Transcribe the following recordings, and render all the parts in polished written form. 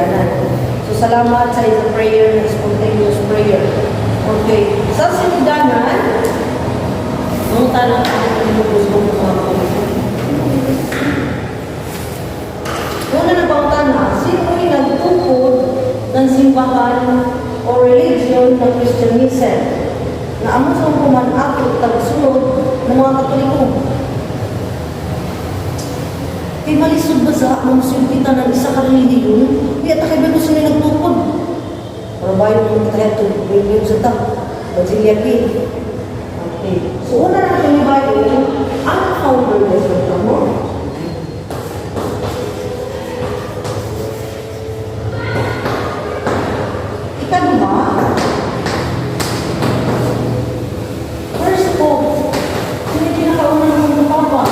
Sinugdanan. So salamat sa isang prayer na spontaneous prayer. Okay, sa Sinugdanan, nung tanong ko gusto mo mga. Una na pangutana, sino yung nagtukod ng simbahan o religion ng Christianism? Na amo sa kuman ato tagsunod ng mga Katoliko. Kay malisod ba sa mga kita ng isa ka relihiyon? Kaya ta kay ba sila nagtukod? Pero bayo mo kita ito, yung sa ta. Bajilyaki. Okay. So una natin yung bayo, ang founder ng sa mo. Ikaduha, first pope, sino yung pinakauna ng papa?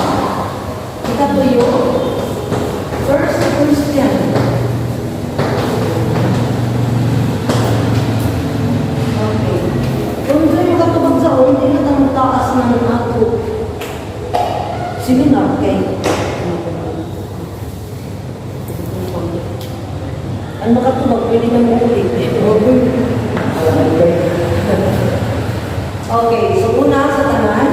Ikatuyo, first Christian. Okay. Kung sa'yo makatubag sa hindi na tayo taas ng ato. Sino na? Okay. Ang makatubag, pwede na mo ulit. Okay, so una sa tanan,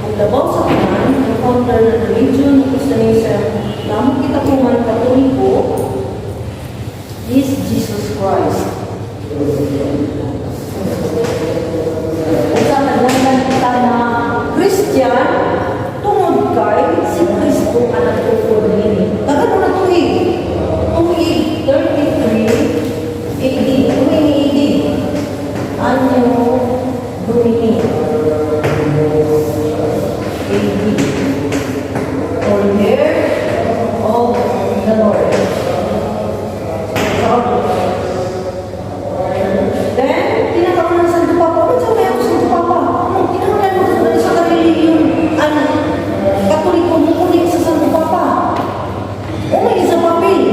kung labaw sa tanan, ang founder ng religion ng Christianism, na among kita po man Katoliko, is Jesus Christ. Usa naglanlan kita na Christian tungod kay si Kristo ang nagtukod niini. Taga mo na tuig. Tuig 33 AD. Tuig ni AD. Anno Domini. AD. Or year of the Lord. So, then, pinakaunang Santo Papa. Ano sa may ako Santo Papa? Ano, kinahanglan mo sa sa relihiyon ang Katoliko mo kunik sa Santo Papa. O may isa papel.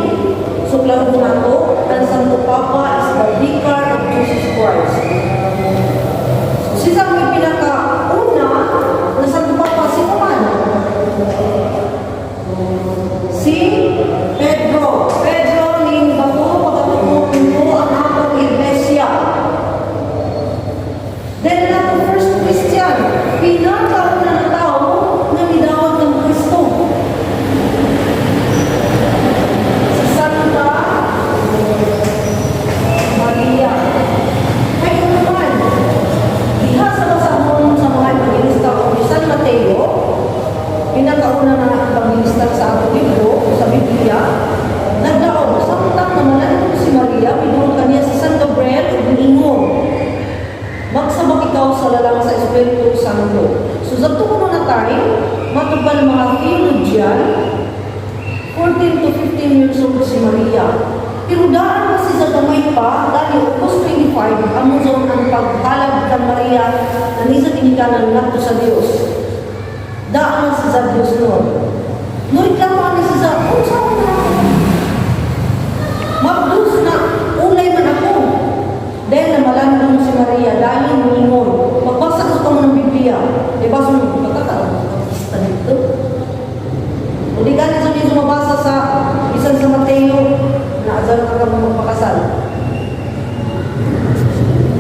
So, klaro ko na to, ang Santo Papa is the vicar of Jesus Christ. So, siya may pinakauna na Santo Papa, sino man? Si Pedro. Pedro ning bato pagkatuo mo ang akong iglesia. Then nato first Christian, pinakauna na tao na midawat ng Kristo. Si Santa Maria. Kay naman, diha sa basahon sa mga ebanghelista o ni San Mateo, pinakauna na ebanghelista sa atong libro, sa Biblia, naglaom, samtang namalandong si Maria, midulong kaniya si San Gabriel ug miingon, "Magsabak ikaw sa lalang sa Espiritu Santo." So sa kuno na time, matod pa ng mga theologian, 14 to 15 years old si Maria. Pero daan kasi sa gamay pa, dahil August 25, amo zone ang paghalad kang Maria na nisa ginikanan ngadto sa Dios. Daan si sa Dios noon. Noreklamo ani si sa, "Unsa man ako? Mabdus na ulay man ako." Dahil na malandong si Maria, dahil muingon. Magbasa ko mo ng Biblia. Di ba, so, pagkaka, dito. O di gani sa sumabasa sa bisan sa Mateo, na azar ka ka mo magpakasal.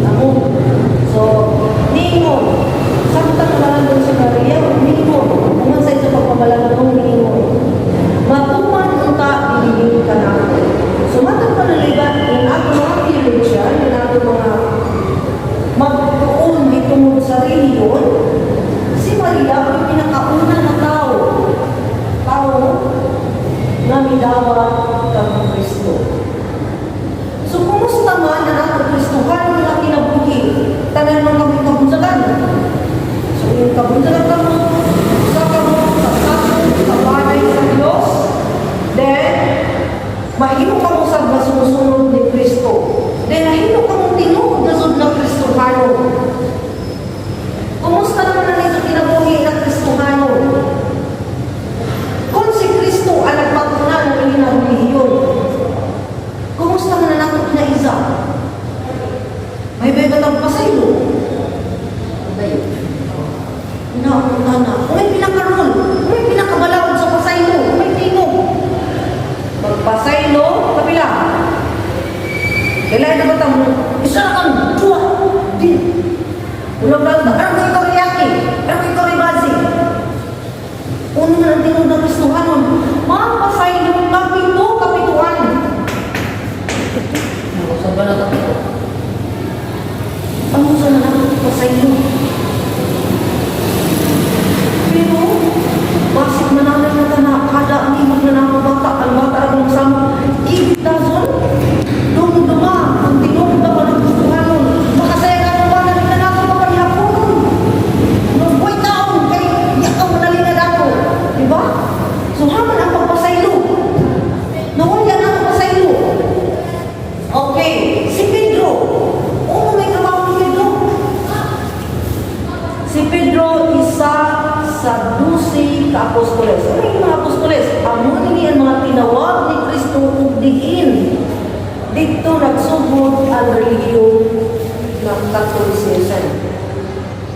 Amo. So, niingon. Samtang malandong si Maria, niingon. Human sa isa pagpamalandong, niingon, "Matuman unta dili ka na." So, matag panaligan, yung ato mga theologian, yung ato mga magtuon itungod sa relihiyon, si Maria ang pinakauna na tao nga midawat kang Kristo. So, kumusta man ang ato Kristohanon nga kinabuhi? Tanan man kami kabunsagan. So, yung kabunsagan kamo, sa kamo, sa kabanay sa Diyos, then, mahimo kamo sa nga sumusunod ni Kristo. Then, nahimo kamo tinuod na sud na Kristohano. Kumusta naman ang inyong kinabuhi na Kristohano? Kung si Kristo ang nagpatuna ng inyong relihiyon, kumusta man na nato kinaiza? May bay ba pasaylo? Dayo. Naunta na. Kung may pinakarol, kung may pinakabalaod sa pasaylo, kung may tingog. Magpasaylo, kapila. Kailangan na ba tamo? Isa na kang duwa. Di. Ulang lang, ano kay Koryaki? Ano kay Korybazi? Uno man ang tinuod ng Kristohanon. Mapasaylo kapito, kapituan. Sa ba na kapito? Ang usa na lang pasaylo. Pero, basig mananay na tana, kada ang imong na mga bata, ang bata ang sama, gigit dason, dumduma, ang tinuod na ng Kristohanon. Makasaya ka ng wala na nato papanihapon. Magbuhay taon, kay yakaw na dato. Diba? So, haman ang pagpasaylo. Nawala na ang pasaylo. Okay, si Pedro. Oo, may trabaho ni Pedro. Si Pedro, isa sa 12 ka apostoles. Ano yung mga apostoles? Amo nini ang mga tinawag ni Kristo ug diin. Dito nagsugod ang relihiyon ng Catholicism.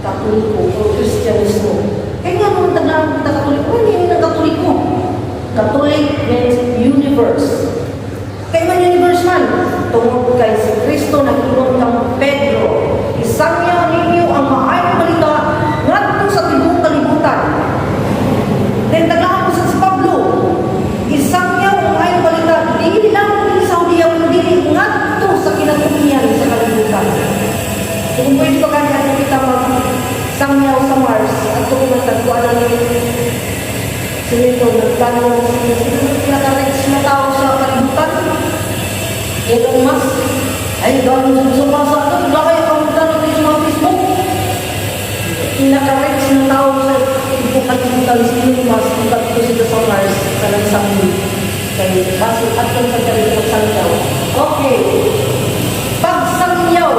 Katoliko o Kristyanismo. Kaya nga nung taglaan kita Katoliko, ano yun ang Katoliko? Catholic means universe. Kay man universe man, tungod kay si Kristo nag-ingon kang Pedro, "Isangyaw ninyo ang maayong balita ngadto sa tibuok kalibutan." Then taglaan ko sa si Pablo, "Isangyaw ang maayong balita dili lang dinhi sa Judea kundi ngadto sa kinatungyan sa kalibutan." So kung pwede pa gani ato kita mag sangyaw sa Mars at kung magtagpuan na ni sino nagplano sino sino pinaka-rich na tao sa kalibutan. Elon Musk. Ay, galing sa masa ito. Wala kayo kamutan ito sa mga Facebook. Pinaka-rich na tao sa tibuok kalibutan si Elon Musk. Kung dito sila sa Mars, sa lansang kay basi at kung sa sarili pagsangyaw. Okay. Pagsangyaw.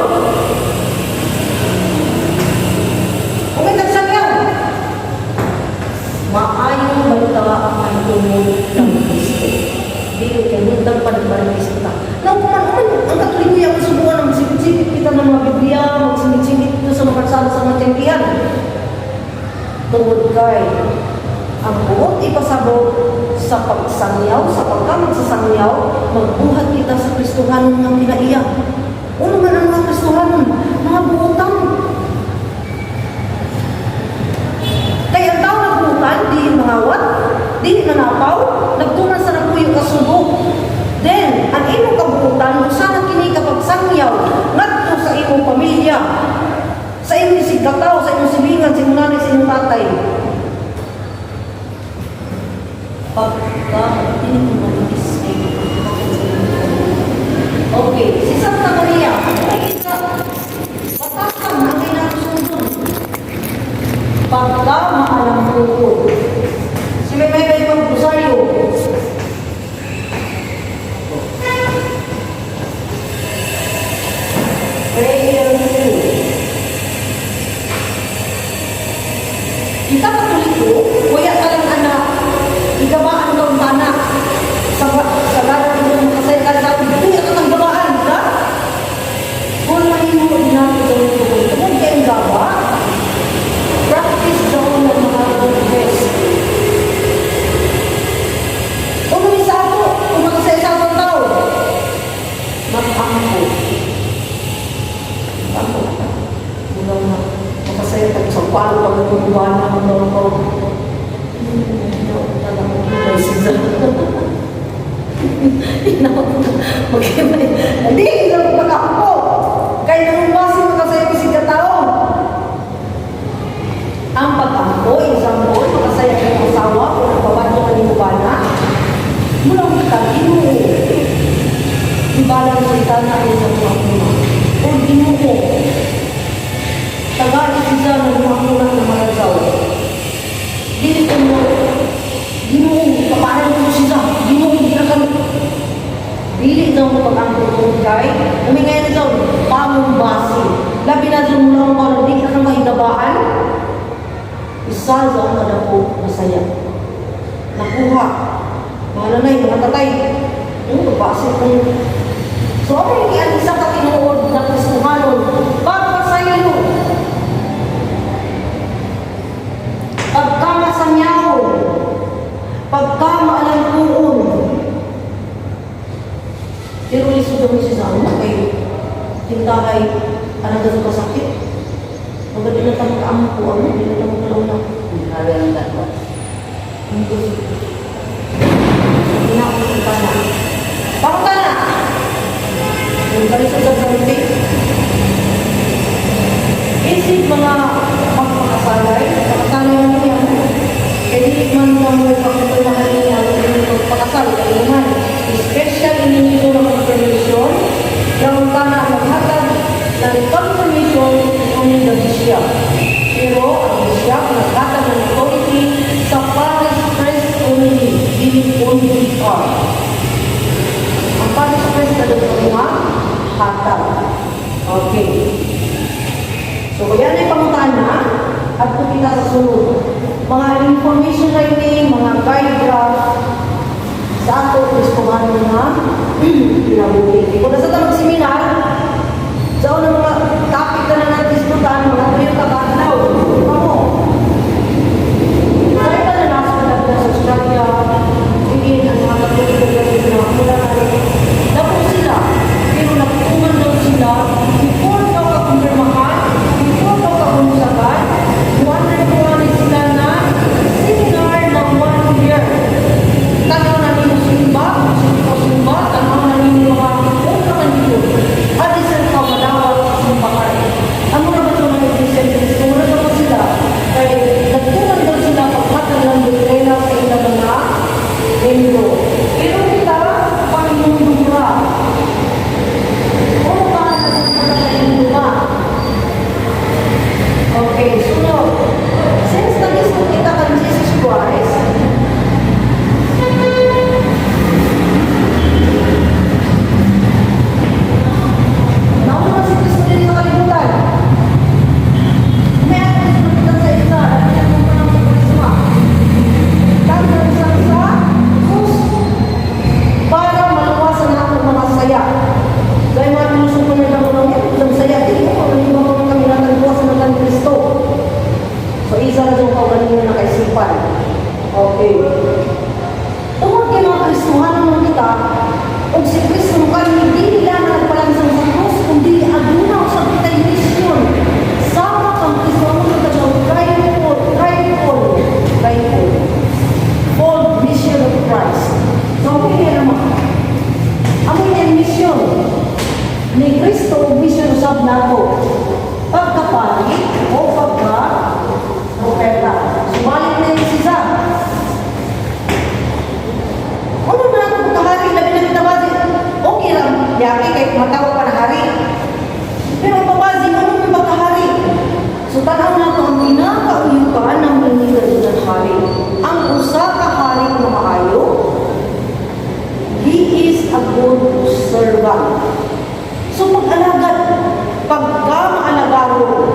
Kung may nagsangyaw, maayong balita ang tungod ng Kristo. Dili kay mundang panagmarinis kita. Now, kung man, man, ang Katoliko yung subukan ng magsipit-sipit kita ng mga Biblia, magsimit-simit dito sa mga kalsada sa mga tiyanggihan. Tungod kay ang buot ipasabot sa pagsangyaw, sa pagka magsasangyaw, magbuhat kita sa Kristohanon ng kinaiya. Uno man ang mga Kristohanon, mga buotan. Kaya ang tao nagbutan, di mangawat, di nanapaw, nagtuman sa nagpuyo kasubo. Then, ang imong kabuutan, sana kini kapag sangyaw, ngadto sa imong pamilya, sa imong sigkataw, sa imong silingan, sa imong nanay, sa imong tatay. Pagka tinimarinis ay. Okay, si Santa Maria, ay isa, batasan ang kinasusunod. Pagka maalam bukod. Si may mag-rosaryo. Prayer two. Kita Katoliko, kuya ka lang anak, igabaan kang bana. Sa garang ito makasaya ka sa akin, kuya ka kang gabaan, ka? Kung mahimo na ito, tungkol kayong gaba, practice daw ng mga confess. Kung may sa ato, kung makasaya sa atong tao, mag-ampo. Ampo. Muna nga, makasaya tayo sa palo pag natutuwa na ang mga ko. Hindi, hindi ako pag-ampo. Kaya nang makasaya ko si katao. Ang pag-ampo, example, makasaya kay asawa o nagbabanyo ka ni Cubana, mulang kita, Ginoo. Ibalang salita na ay sa mga muna. O Ginoo. Taga isa ng mga muna ng mga tao. Dili ko mo, Ginoo, paparan ko siya. Ginoo, ginakan. Dili daw mo pag-ampo tungkol kay, umingay na daw, pamumbasi. Labi na daw mo lang parang di ka kang mahigabaan. Isa sa ang kadako masaya. Nakuha. Mga nanay, mga tatay. Yung base kung. So, ako yung ang isa ka tinuod na Kristohanon. Pagpasaylo. Pagkamasanyaw. Pagkamaalampuon. Pero lisod daw siya sa ano, kay tintahay, anong sa kasakit. Pagka di na tayo kaampo, ano, di na tayo kalaw na. Grabe ang dalawa. Ang gusto. Pinapunta na. Papunta na! Yung kalisod sa sarili. Isip mga pagpakasalay, pakasalay man niya. Kaya di man mo may pagpapalahan niya ang pagpakasal, kaya naman, special ininito ng confirmation, na ang kana maghatag ng confirmation only the bishop. Pero ang bishop naghatag ng authority sa parish priest only, dili only vicar. Ang parish priest na doon mga hatag. Okay. So, yan ay pangutan na at kung kita sa sunod. Mga information na ini, mga guide graph sa ato Kristohano nga kinabuhi. Kung nasa tamang seminar, sa unang mga topic na na diskutan, mga tuyo ka kadlaw, kamo. Sa iba na nasa sa Australia, diin ang mga Katoliko na mula na rin. Napo sila, pero nagtuman daw sila, before daw kakumpirmahan, before daw kakunsagan, 101 sila na seminar ng one year. Tanaw na nimo simba, kung simba, tanaw na nimo mga una man dito. At isang ka madawat sa simbahan. Ang mga bato ng Iglesia ni Cristo, mura daw sila, kay nagtuman daw sila paghatag ng doktrina sa ilang mga membro. Pero kita, panginumdumra. O ba panginumdumra? Okay, sunod. Since nag-isip kita kan Jesus Christ, nauna si Kristo din sa kalibutan. May ato kita sa isa, at ang panang sa Krisma. Tanda sa krus para maluwasan nato mga saya. Dahil mga pinusuko na lang ng yan, saya, di ko, ano yung kami natagbuwasan ng Kristo. So, isa na yung kaugalingon na kaisipan. Okay. Tungod kay mga Kristohanon man kita, og si Kristo kan hindi nila na nagpalansang sa krus, kundi aduna usab kita mission. Sama kang Kristo ang nagtawag trifold, trifold, trifold. Fold mission of Christ. So, ang niya naman. Amo niya mission ni Kristo ug mission usab nato. Pagkapari o pagka propeta. Subalit na yung sisa. Ano na nato pagkahari, labi na kita base. Okay lang, yaki kay matawag pa na hari. Pero ang pabase, ano yung pagkahari? So tanaw na ito ang pinakauyukan ng ng hari. Ang usa ka hari nga maayo, he is a good servant. So pag-alagad, pagka maalagaron,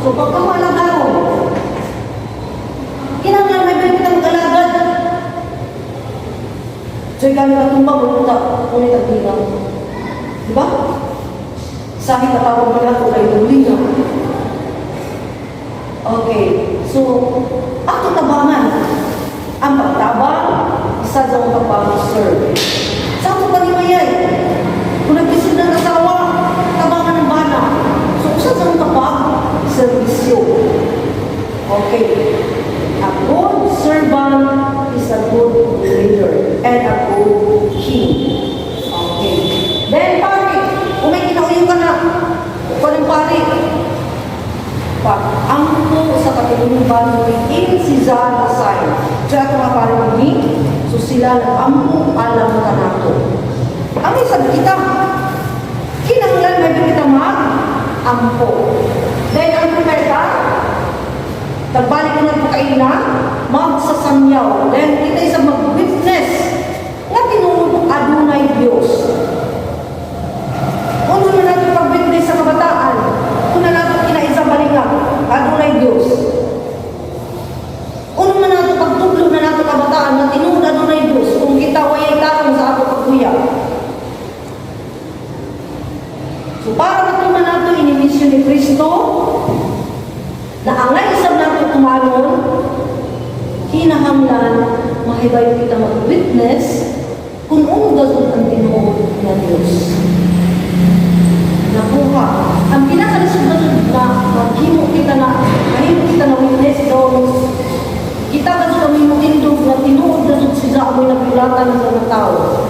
so pagka maalagaron, kinahanglan may kita mag-alagad. So ikaw nga tumbang, wala ngunit ang bilang. Di ba? Sa akin natawag ba nato kay Lulina? Okay, so, ato tabangan. Ang pagtabang, isa sa pag-serve. Sa ato panimayay, kung naglisod ng asawa, tabangan ng bana. So, usa sa pag-servisyo. Okay. A good servant is a good leader and a good king. Okay. Then, pari, kung may kinauyo ka na, kung anong pari, pag-ampo sa katilingban in si Zara sign. So, ito nga pari ni, so sila nag-ampo alam ka nato. Ang isang kita, kinahanglan may kita mag-ampo. Then, ang propeta, tagbalik ko ng pagkaina, magsasamyaw. Then, kita isa mag-witness nga tinuod adunay Dios. Una na natin pag-witness sa kabataan, una natin kinaisa balinga, adunay Dios. Una na natin pagtublo na natin kabataan nga tinuod adunay Dios kung kita wayay tarong sa ato pagkuya. So para matuman nato ini mission ni Kristo, na angay isab nato tumanon, kinahanglan mahibayo kita mag-witness kung unong gasod ang tinuod nga Dios. Maghimo kita na witness daw kita kasi kami matindog na tinuod na jud siya amoy nagulatan sa mga tao.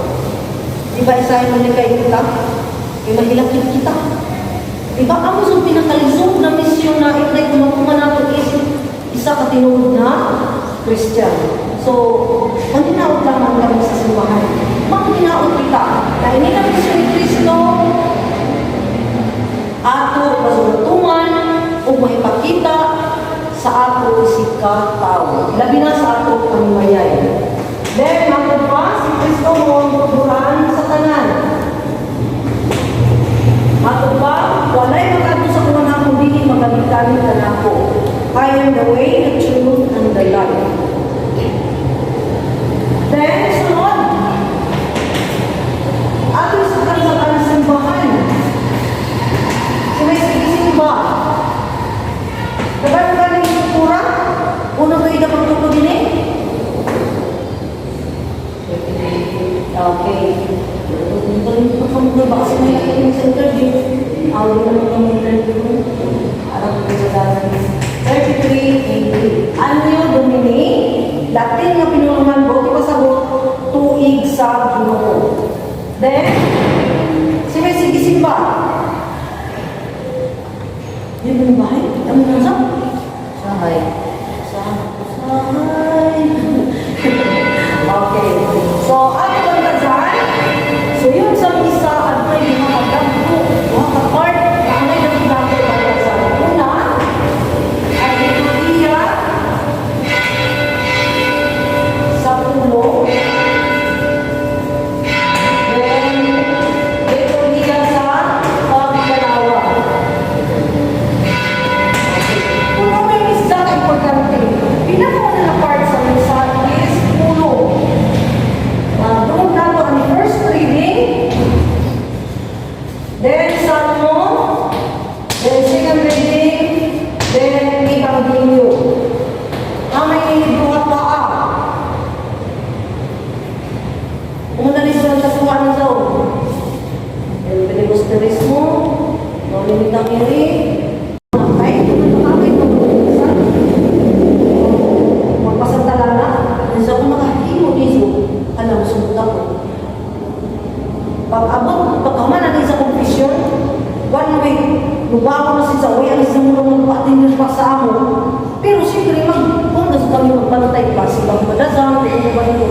Di ba isahin mo ni kayo kita? Kay mahilakit kita. Di ba amo sa pinakalisod na misyon na itay kumakuma nato is isa ka tinuod na Christian. So, manghinaot lamang kami sa simbahan. Manghinaot kita na ini na misyon ni Kristo ato masultuman o mahipakita sa ato isip ka tao. Labi na sa ato panimayay. Then, matod pa, si Kristo mo ang buburan sa tanan. Matod pa, walay makadto sa kuwan akong dili magalikali kanako. I am the way, the truth, and the life. Then, sunod, ato sa kanang simbahan. Si may sigisimba. Kabalo ba ng struktura? Uno to ida pagtukod din eh? Okay. Baka may nakikinig sa interview. Awin naman ng interview. Alam ko sa dalan. 33 AD. Anno Domini, Latin nga pinulungan buot ipasabot, tuig sa Ginoo. Then, si may sigisimba. Di ba ng bahay? Ano na sa? Sahay. Sahay. Okay. So, ano bang dyan? So, yun sa misa, ano ay mga kagdagko, mga ka-part, ang may nagdagko ba sa una, ay liturhiya sa pulo, then, liturhiya sa pagkalawa. Kung ano yung misa ka importante, pinakauna na part sa misa is pulo. Doon nato ang first reading, then Salmo, then second reading, then Ebanghelyo. Ang may duha pa ah. Una ni sila sa kuha ng daw. El Pentecostalismo, Dominica Mary, ay, nakakay ko. Magpasantala na, sa akong makahimo dito, alam, sunod ako. Pag abot, pagkaman na sa confession, one week, lubago na siya sa uwi, ang isang mulong magpatin pa sa amo. Pero siyempre, mag, kung gusto kami magbantay pa, sila madasal, kung ba ito,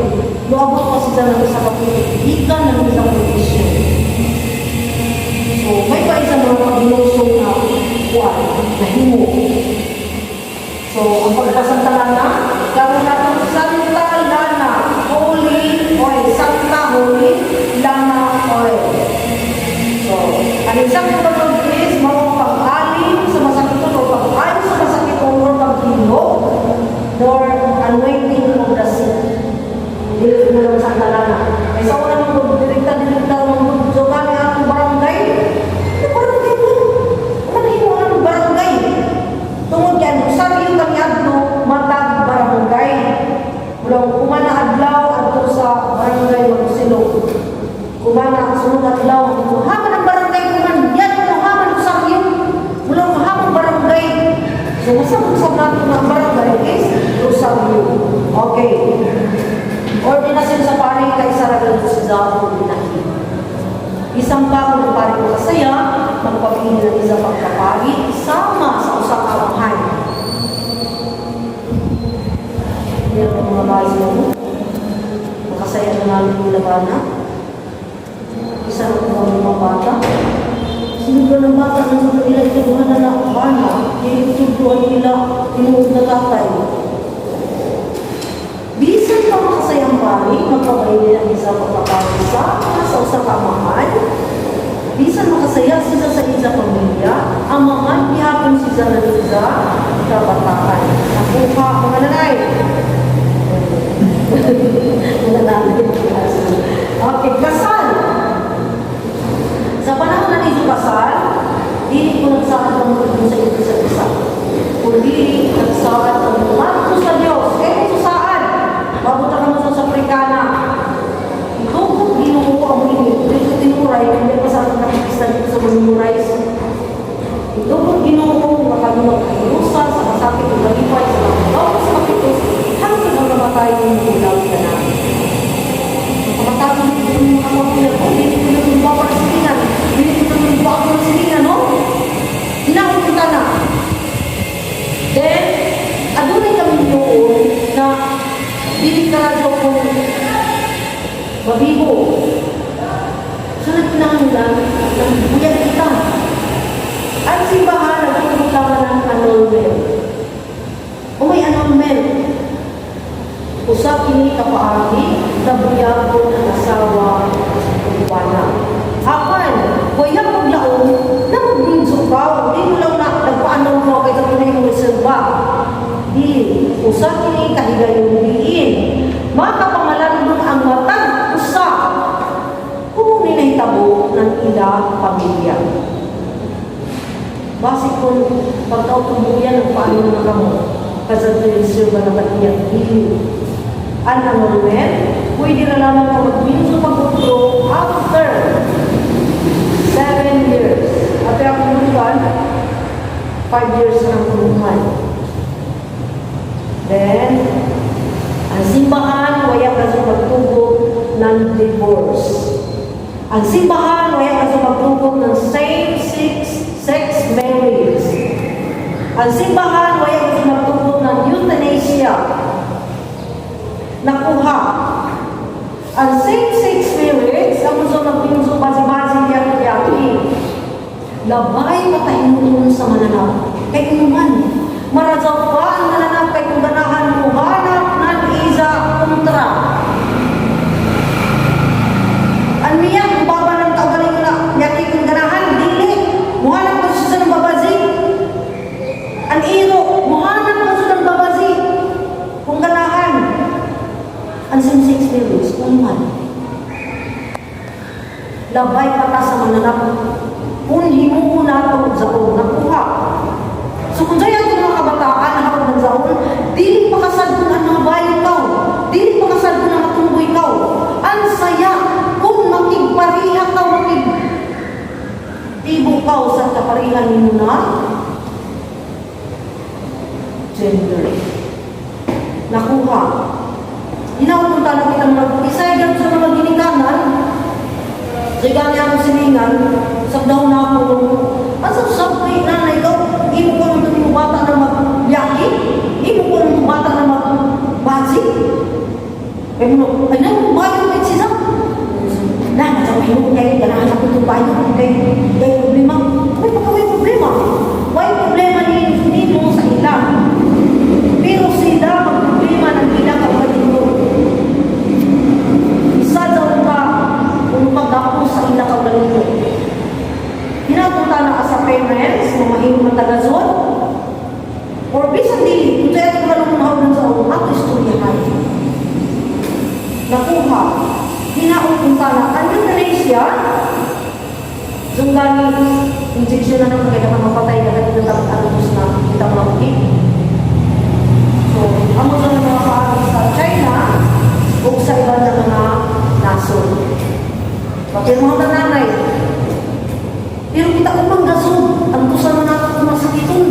luabot pa siya ng isa kapitid, gikan ng isang confession. So, may pa isang mga paginusong na kuwan, nahimo. So, ang pagpasantala na, gawin natin Santa Lana Holy Oil. Santa Holy Lana Oil. So, ang isang kapatid is mga pag-alim sa masakit o pag-alim sa masakit or paghilo or anointing of the sick. Dili mo lang Santa Lana. Kay sa una nung direkta-direkta nung so kami atong barangay. Yung barangay mo. Ano yung anong barangay? Tungod yan, sabi yung kami adto matag barangay. Mulang kumana adlaw adto sa barangay Magsilog. Kumana sunod adlaw, haman ang barangay kuman, yan mo haman sa iyo. Mulang haman barangay. So masabot sa nato nga ang barangay is Rosario. Okay. Ordinasyon sa pari kay Saragal sa Zao binahi. Isang pa kung pari makasaya, magpapili ng isang pagkapari sama sa usa ka amahan. Hindi ang mga bayo mo. Makasaya na namin yung labana. Isa na kung mga bata. Sino ba ng bata na sa kanila ituruan na na bana? Ituruan nila tinuod na tatay. Bisan pa makasayang pari, magpabayli ng isang pagkapari sa usa ka amahan. Bisan makasaya sila sa isa pamilya, amahan gihapon sila ng isa kabataan. Nakuha mga nanay. Mga nanay. Okay, kasal. Sa panahon ng iso kasal, dili ko nagsaad ng mundo sa isa't isa. Kundi nagsaad ng ngadto sa Dios. Kaya ito saan? Mabuta ka mo sa Afrikana. Itugot Ginoo ang ini. Dito tinuray, hindi pa sa ating nakikista dito sa memorize. Itugot Ginoo, nga kami. na kung mabigo. So nagkinahanglan ng buyag kita. Ang simbahan nagturo lamang ng annulment. O may annulment. Usa kini ka paagi nabuyagon ang asawa ug bana. Apan, kuya paglaom na magbinso ka, di mo lang na nagpa-annul mo kay sa imong reserva. Dili, usa kini kahigayon diin makapamalandong ang matag usa kung ni nahitabo ng ila pamilya. Base kung pagkautubuyan ng paano na kamo, kasi reserva na kaniya, dili. Ang annulment, pwede na lamang ka magminso pag-utro after 7 years. At ang kulungan, 5 years ang kulungan. Then, ang simbahan, waya ka sa magtugot ng divorce. Ang simbahan, waya ka sa magtugot ng same-sex sex marriage. Ang simbahan, waya ka sa magtugot ng euthanasia. Nakuha. Ang same-sex marriage, ang gusto ng pinso basi-basi yaki-yaki. Labay matahinuon sa mananap. Kay inuman, marazaw pa ang mananap kay kung ganahan mo hanap ng isa kontra. Ang niya, kung baba ng kaugaling na yaki kung ganahan, dili. Muhanap ko siya ng babazi. Ang iro, muhanap ko siya ng babazi. Kung ganahan. Ang same-sex marriage, kung man. Labay pa ta sa mananap. Kung himuon nato sa nakuha. So kung sa'yo ang mga kabataan na hapon ng zaon, dili pa kasal kung ang mga bayo kaw. Dili pa kasal kung ang matunggoy kaw. Ang saya kung makigpariha ka, makig tibo kaw sa kaparihan ninyo na gender. Nakuha. Hinapunta na kita mga isay sa mga ginikanan, sa gani akong silingan, sa daw na ako, ang sab kay nanay ikaw, imo ko nung imo bata na magbiyaki, imo ko nung bata na magbasi. Kaya mo, ay na, bayo kay siya. Na, sa imo kay ganahan ako itong bayo, kay kay problema. Ay, baka may problema. Why problema ni nimo sa ila? Pero sila magproblema ng ila kaugalingon. Isa daw ka kung pagdako sa ila kaugalingon. Hinapunta na ka sa parents, mga mahimong tagazon, or bisan dili, kung sa'yo ito malunghaw ng sa ato istoryahan. Nakuha, hinapunta na, ang euthanasia, gani, injection na naman kaya ka mapatay na ganito tapos ano na kita mga. So, amo sa mga paagi sa China o sa iba na mga nasod. Bakit mga nanay? Pero kita umang gasod, ang tusan na nato kung masakiton.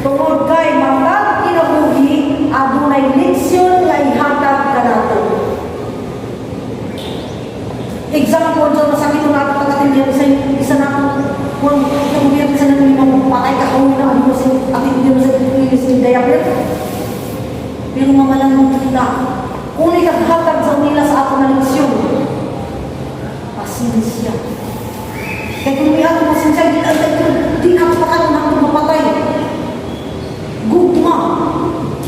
Tungod kay matag kinabuhi, adunay leksyon nga ihatag kanato. Example, sa masakiton nato pagkatindihan isa, isa na kung kung isa na naman patay ka kung na ano sa atindihan sa sa diaper. Pero mamalang kita, kung ikaghatag sa nila sa ato na leksyon, pasensya. Kaya kung may ato pasensya, di, di na ako pakanon hanggang mapatay. Gugma.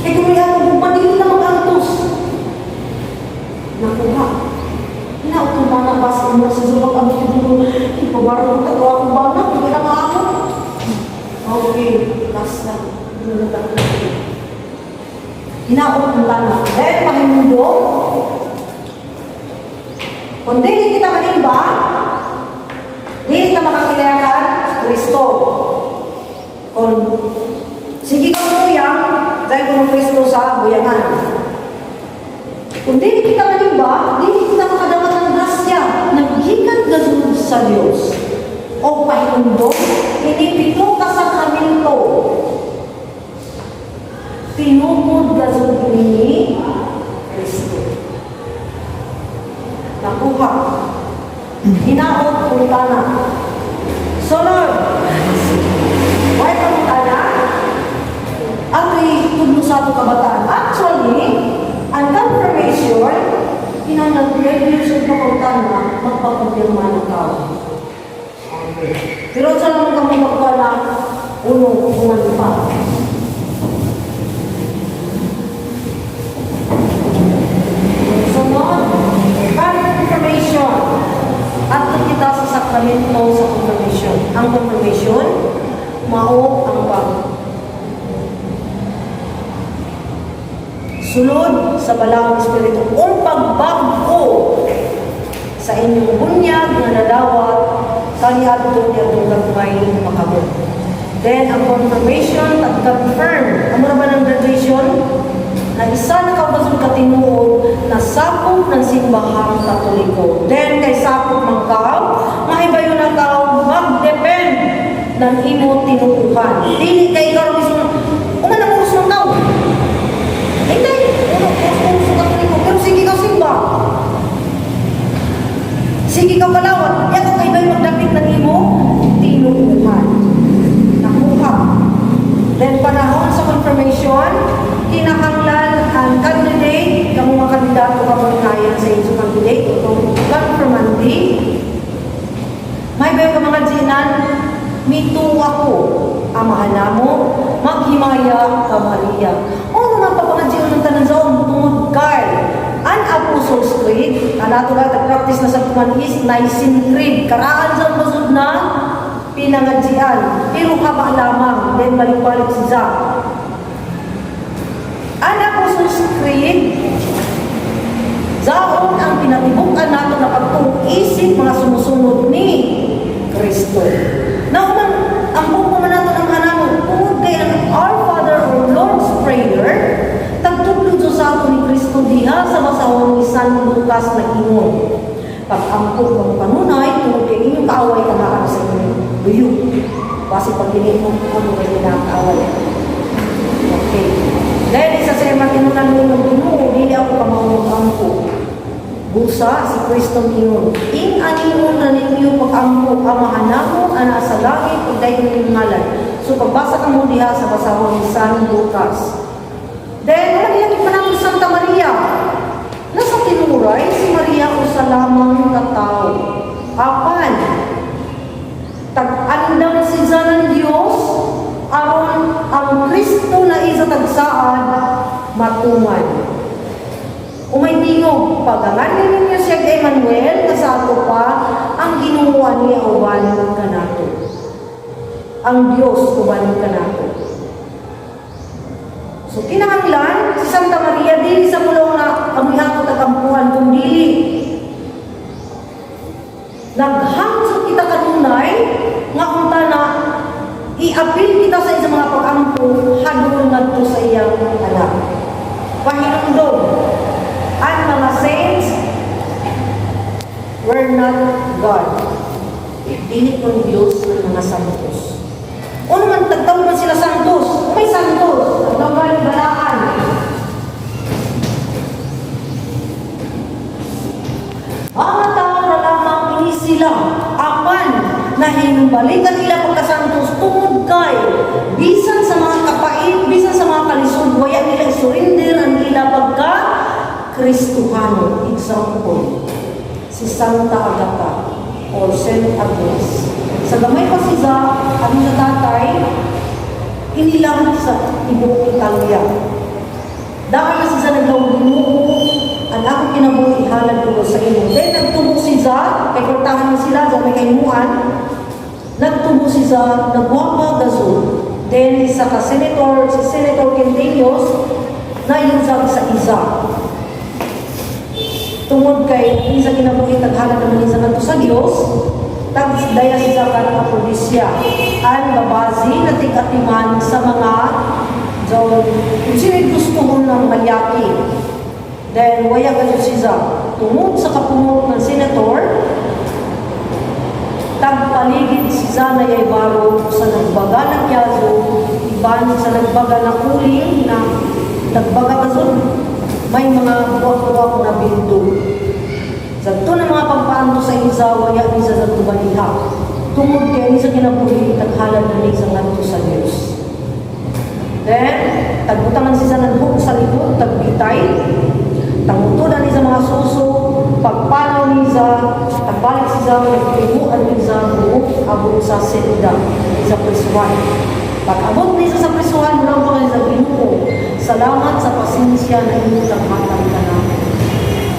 Kaya kung may ato gugma, dili na mag-antos. Nakuha. Hinautong mga bas mo sa subag ang dulo. Ipabaro ko tato akong bana, hindi na maamo. Okay, last na. Hinaot ang tanan. Then, pahimundo. Kung dili kita manimba, dili ka makakilakan Kristo. Kung sige ka buyang, dahil kung Kristo sa buyangan. Kung dili kita manimba, dili kita makadawat ng grasya, naggikan gazud sa Dios. O pahimundo, inipito ka sakramento. Tinukod gazud ni Kristo. Nakuha. Hinaot pangutana. So Lord, why pangutana? Ato'y gitudlo sa ato kabataan. Actually, ang confirmation, kinahanglan 12 years old pa ka na magpakumpirma ng tao. Pero sa lang ka mo magkuha na uno, uman pa. Sunod, confirmation. At kita sa sakramento sa confirmation. Ang confirmation, mao ang pag sulod sa balaang espiritu o pagbag-o sa inyong bunyag nga nadawat kaniadto niadtong gagmay makamot. Then, ang confirmation, tag-confirm. Amo na ba ng graduation? Na isa na kabasong katinuod na sakop ng simbahang Katoliko. Then, kay sakop man kao, mahibayo na kao, mag-depend ng imo tinuuhan. Dili kay ikaw mismo, uman ang urus ng tao. Hindi, uno, urus sa Katoliko, pero sige ka simba. Sige ka kalawat, yako kay ba'y magdapit ng imo tinuuhan. Nakuha. Then panahon sa confirmation, kinahanglan ang candidate, kamo mga kandidato ka mga sa inyo candidate, itong confirmandi. May bayo ka mga ginan, mitu ako, amahan namo, maghimaya ka Maria. Ono nang papangadjion ng tanan sa tungod kay an Apostles' Creed, anato na practice na sa kuman is Nicene Creed, karaan sa basud na pinangadjian, pero haba lamang, then balik-balik si Za. An Apostles' Creed, zaon ang pinatibuk-an nato na pagtuong-isip mga sumusunod ni Kristo. Nauman, ang buko man nato ng hanamo, tungod kay ang Our Father or Lord's Prayer, tagtudlo sa ato ni Kristo diha sa basahon ni San Lucas na ingon. Pag-ampo kamo kanunay, tungod kay inyong kaaway kanaan sa inyong luyo. Basi pag dili mo ano kay kaaway. Okay. Dahil isa sa mga tinunan mo ng Ginoo, dili ako kamao ampo. Busa si Kristo niyon. Ing aningon na ninyo pag-ampo, amahan namo, ana sa langit, pagdayon ninyong ngalan. So pagbasa ka mo diha sa basahon ni San Lucas. Then, wala niya pa namin Santa Maria. Nasa tinuray, si Maria usa lamang katao. Apan, tag-andam si ng Diyos, aron ang Kristo na isa tagsaad, matuman. Umay tingog, pagangan ninyo siya kay Emmanuel, na sa ato pa, ang Ginoo niya uban kanato. Ang Diyos uban kanato. So kinahanglan si Santa Maria dili sa pulong na amoy ato tagampuhan kung dili naghangso kita kanunay nga unta na iapil kita sa isang mga pag-ampo hadol ngadto sa iyang anak. Pahinumdom, ang mga saints were not God. Dili kon Diyos ang mga santos. Ano man, tagtawag man sila santos. May santos. Tagtawag balaan. Ang mga tao na lamang ini sila. Apan, nahinumbalikan nila pagkasantos tungod kay bisan sa mga kapait, bisan sa mga kalisod, waya nila isurrender ang nila pagka Kristuhano. Example, si Santa Agata or Saint Agnes. Sa gamay pa siya, ang sa tatay, inilang sa tibuok Italia. Dahil na siya naglaw Ginoo, ang ako kinabuhi halad ko sa imo. Then nagtubo si Za, kay kortahan na sila, sa may kaimuan, nagtubo si Za, nagwapa gazul. Then isa ka senator, si Senator Quintenius, nailusag sa isa. Tungod kay isa kinabuhi taghala naman isa ngadto sa Dios, tag daya siya kan Aphrodisia. Ang babazi na tig-atiman sa mga so, kung sino'y gusto ng malyaki. Then, waya ka siya. Tungod sa kapungot ng senator, tagpaligid si Zana Baro sa nagbaga ng Yazo, iban sa nagbaga na uling na nagbaga kazon, may mga buwak-buwak na bildo. Sadto na mga pagpaanto sa isa, waya ni sa sadto baliha. Tungod kay ni sa kinabuhi, taghalad na ni sa ngadto sa Dios. Then, tagbutangan siya ng hook sa likod, tagbitay. Tangutudan niya sa mga suso, pagpanaw niya, tagbalik siya, nagtibuan niya, buok abot sa selda, sa prisuhan. Pag abot niya sa prisuhan, mula ko sa Ginoo, salamat sa pasensya na inyong taghatag ka na.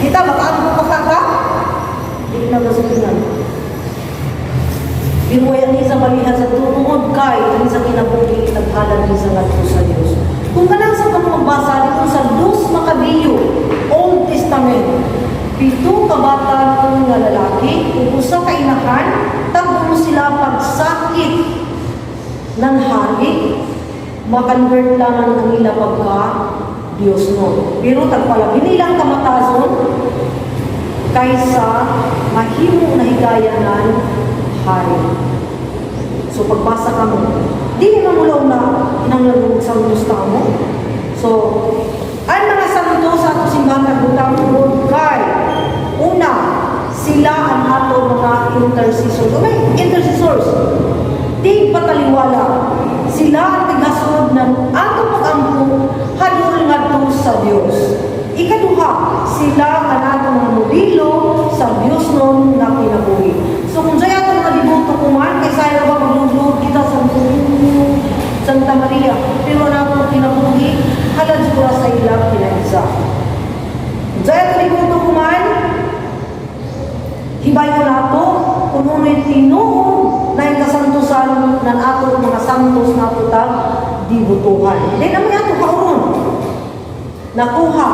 Kita, makaampo pa ka ka? Di na gasulingan. Pero wala niya sa balihan sa tungod kay ani sa kinabuhi taghalan niya sa ngadto sa Dios. Kung kanang sa magbasa dito sa Dos Macabeo, Old Testament, pito ka batan nga lalaki ug usa ka inahan, tag sila pagsakit ng hari, makonvert lamang ang ila pagka Diyos no. Pero tagpalabi nilang kamatason kaysa mahimo na higayanan hari. So pagbasa ka mo, di na mulaw na kinahanglan mo santos ta mo. So, ang mga santo sa ato simbahan nagbutang tungod kay una, sila ang ato mga intercessors. O may intercessors, di pataliwala. Sila ang tigasod ng ato pag-ampo hadol ngadto sa Dios. Ikaduha, sila ang ato mga modelo sa Dios nun na kinabuhi. So kung sa ato mga deboto kuman, kay saya ba maglugod kita sa Santa Maria, pero ang ato kinabuhi, halad siguro sa ilang kinaisa. Kung sa ato deboto kuman, hibayo nato kung ano tinuod na yung kasantusan ng ato mga santos na ato tag dibutuhan. Hindi naman ato kauron. Nakuha.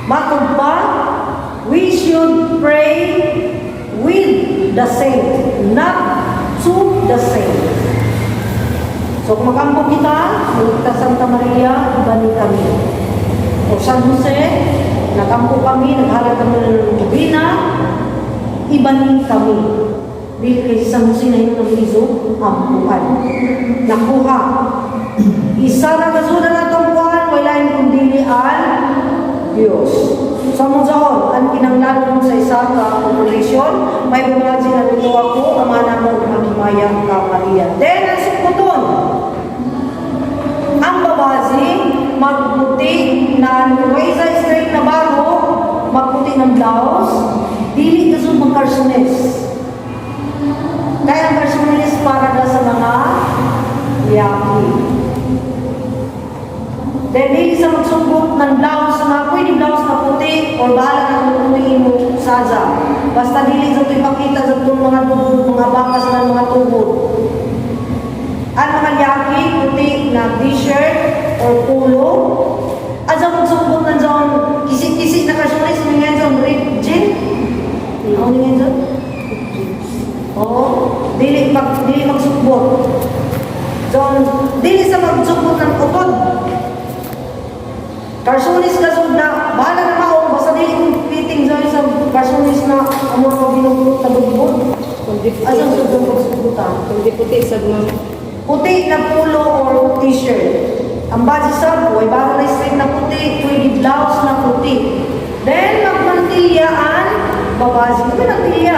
Matod pa, we should pray with the saint, not to the saint. So kung makampo kita, kita Santa Maria, ibani kami. O San Jose, nakampo kami, naghalad kami ng nobena, ibani kami. Dili kay San Jose na yun ang iso, ampuan. Nakuha. Isa na kasudan na ampuan, wala yung kundili ang Diyos. Sa mong sahon, ang kinanglanon sa isa ka population, may bumagi na dito ako, ama na mo maghimaya ka Maria. Then, ang sukbuton, ang babazi, magputi na may isa straight na baro, magputi ng blouse, dili kasud magkarsones. Kaya ang karsones para na sa mga yaki. Then, dili sa magsugbot ng blouse na pwede blouse na puti or bahala na kung puti mo saza. Basta dili sa ito ipakita sa itong mga tubod, mga bakas ng mga tubod. Ang mga yaki, puti na t-shirt or polo. At sa magsugbot ng zone, kisi-kisi na karsones, may ngayon zone, ripped jean. Ano ngayon zone? Oo, dili magsugbot. Zone, dili sa magsugbot ng utod. Karsunis ka sud na, bahala na mao, basta dili kong fitting sa sa karsunis na amo ko binugbot na bugbot. Kundi puti. Asa sud ang pagsugbutan? Kundi puti sad, ma'am. Puti na polo or t-shirt. Ang base sa way bago na straight na puti, pwede blouse na puti. Then magmantilya ang babae. Ito mantilya.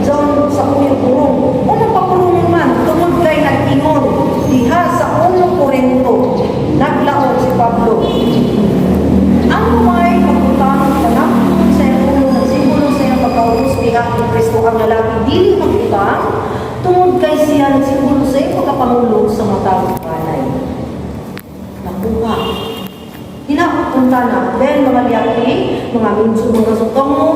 Diyan sa uyong purong. O magpapurong man, tungod kay nag-ingon. Diha sa 1 Korinto, naglaog si Pablo. Ang babae pagbutang panapton sa iyang ulo ng simbolo sa iyang pagkaubos diha ni Kristo. Ang lalaki dili magbutang tungod kay siya nagsimbolo sa iyang pagkapangulo sa matag kanay. Nakuha. Hinapunta na. Then mga liyaki, mga minso mga sukang mo,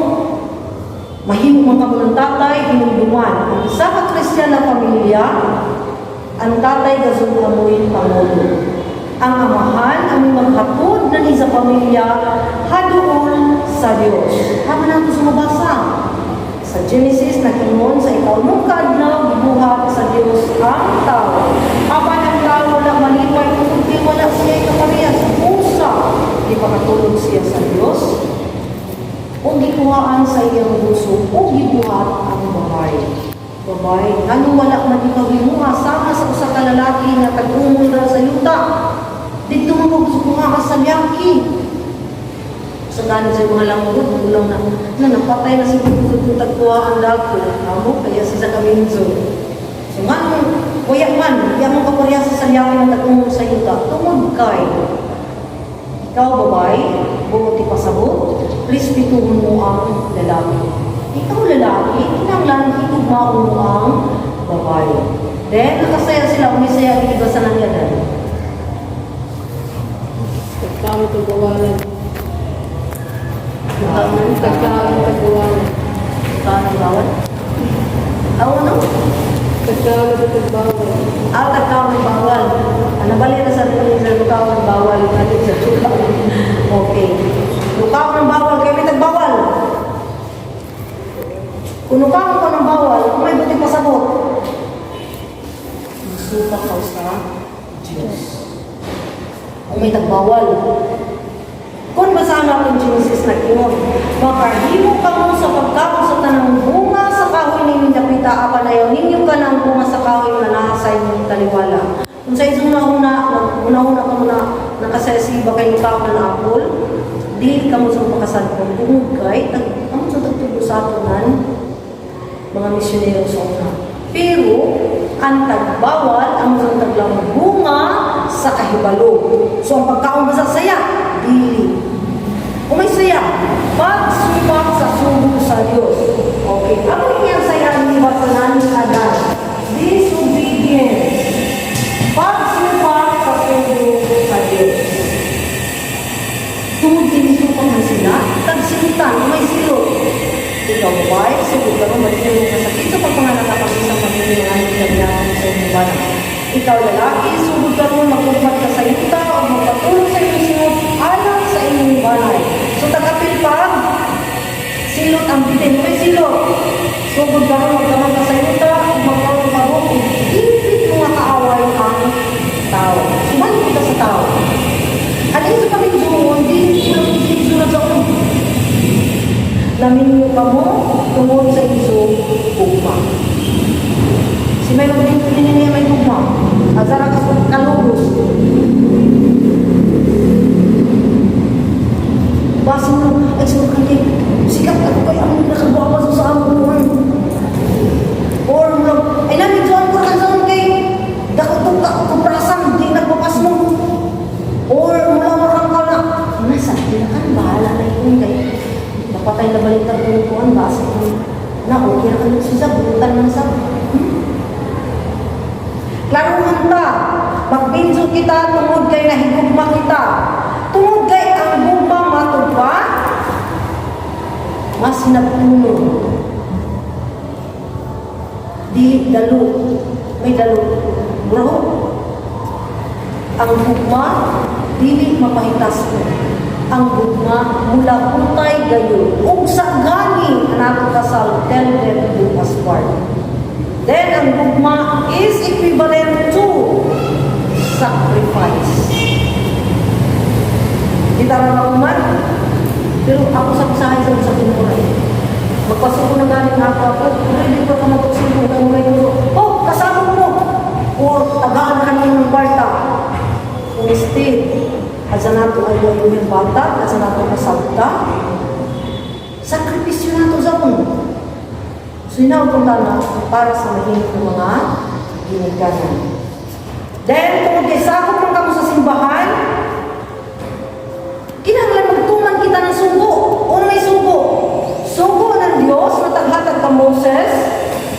mahimo man kamo ng tatay, hinumduman. Ang isa ka Kristiyan na pamilya, ang tatay gasong amoy pangulo. Ang amahan ang maghatod ng isa pamilya haduol sa Dios. Tama na ito sumabasa. Sa Genesis, nagingon sa ikaunong kaadlaw, gibuhat sa Dios ang tao. Apan ang tao wala malipay tungod kay wala siya kaparehas. Usa, di pakatulog siya sa Dios. O gikuhaan sa iyang puso, o gibuhat ang babae. Babae, ano wala man ikaw himuha sama sa usa ka lalaki nga tag-umol ra sa yuta. Dito mo magsukuha ka sa liyaki. Sa gani sa mga langgod, magulang na, na napatay na siguro kung tagkuha ang dako. Amo, kaya siya sa kaminso. So nga nung Waya man, di mo kaparehasa sa lalaki na tag-umon sa yuta. Tungod kay, ikaw babae, buot ipasabot, respetuhon mo ang lalaki. Ikaw lalaki, kinahanglan higugmaon mo ang babae. Then, nakasaya sila, umisaya, di ba sa nanyadan? Tagkaon tagbawalan. Tagkaon tagbawalan. Ikaw ng bawal? Aw, ano? Tagkaon tagbawal. Ah, tagkaon ng bawal. Ano bali na sa sa lukaw ng bawal? Ano sa lukaw? Okay. Lukaw ng bawal, kaya may tagbawal. Kung lukaw ka ng bawal, kung may buti pasabot, masuka ka sa Diyos. Kung may tagbawal. Kung basahan natin Genesis na ingon, "Makahimo kamo sa pagkaon sa tanang bunga sa kahoy ninyong dapita, apan ayaw ninyo kanang bunga sa kahoy nga naa sa inyong taliwala." Kung sa isang una-una, una-una ka muna nakasesi ba kayo kaon ng apple, dili kamo sa pakasadpon, tungod kay, amo sa tagtubo sa ato nan, mga misyonero sa una. Pero, ang tagbawal, ang sa taglang bunga sa kahibalo. So, ang pagkaon ba sa saya? Dili. Kung may saya, pagsupak sa sugo sa Diyos. Okay. Ano yung saya ni Basanan ni Adan? Disobedience. Pagsupak sa sugo sa Diyos. Tungod kinisupak man sila, tagsilutan, may silot. Ikaw babae, sugod ka mo, balik mo kasakit sa pagpanganak ang isang pamilya nga hindi kailangan sa inyong bana. Ikaw lalaki, sugod ka mo, magkumpat ka sa yuta o magpatulog sa inyong singot alang sa inyong banay. So tagapil pag, silot ang bitin, may silot. Sugod ka mo, magkamang ka sa yuta, o magkaroon ka mo, ipit mo nga kaaway ang tao. Sumalik kita sa tao. Alin sa paminsuon, di hindi sa ulo. Naminyo ka mo tungod sa iso gugma. Si may magdingkuli niya may gugma. Azara ka sa kalugos. Basin mo, ay sa kanti, sikat ako kay ang nakabuha sa among buwan. Or mo, ay namin doon ko kan kay dako to ka kuprasan, di nagpapas mo. Or mula mo kang ka na, nasa, di na kan, bahala na yun kay napatay na baliktad ko yung kuwan, basta ko na okay na kayo siya, butan man sa. Klaro man ta, magbinso kita tungod kay nahigugma kita. Tungod kay ang gugma matod pa, mas sinagpuno. Di dalo, may dalo. Bro, ang gugma, dili mapahitas ko. Ang gugma mula putay gayon. Ug sa gani ang ato kasal, till death do us part. Then ang gugma is equivalent to sacrifice. Kita ra man, pero ako sa usahay sa tinuray. Magpasuko na galing ako ako, hindi ko ka magpasuko kay mo kayo. Oh, kasama mo. Or tagaan ka ng kwarta. Instead, asa nato ay yung bata, asa nato kasabta, sakripisyo nato sa kung. So inaw na para sa mahimong ng mga ginikanan. Then, kung kay sakop man kamo sa simbahan, kinahanglan magtuman kita ng sugo. Ano may sugo? Sugo ng Dios na taghatag ka Moses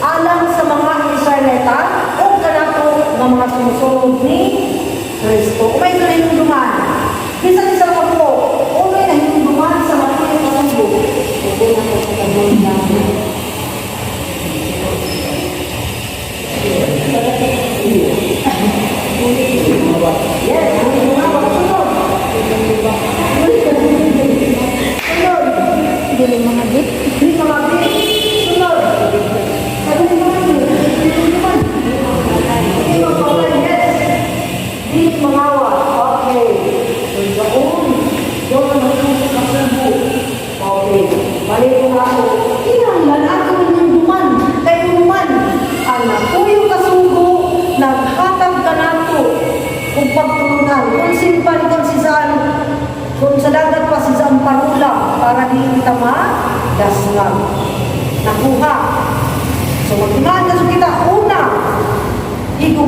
alang sa mga Israelita o kanato nga mga sumusunod ni Kristo. Umay ito nahinumduman. Bisan isa ka po, umay nahinumduman sa mga kasugo. Sugo na po sa kagawin namin. Yes, mga sunod. Sunod. Dili mga bit. Di mga bit. Sunod. Sabi ni mga bit. Di mga yes. Di mangawa. Okay. So, doon. Doon ang nagsusok sa subo. Okay. Balik ko nga ako. Kinahanglan ato inyong duman. Kay man, ang natuyo kasugo, naghatag ka nato kung pagtulunan. Kung simpan, kung sisaan, kung sa dagat pa sisaan parula para di kita madasngag. Nakuha. So magtimaan na so kita. Una, higugmaon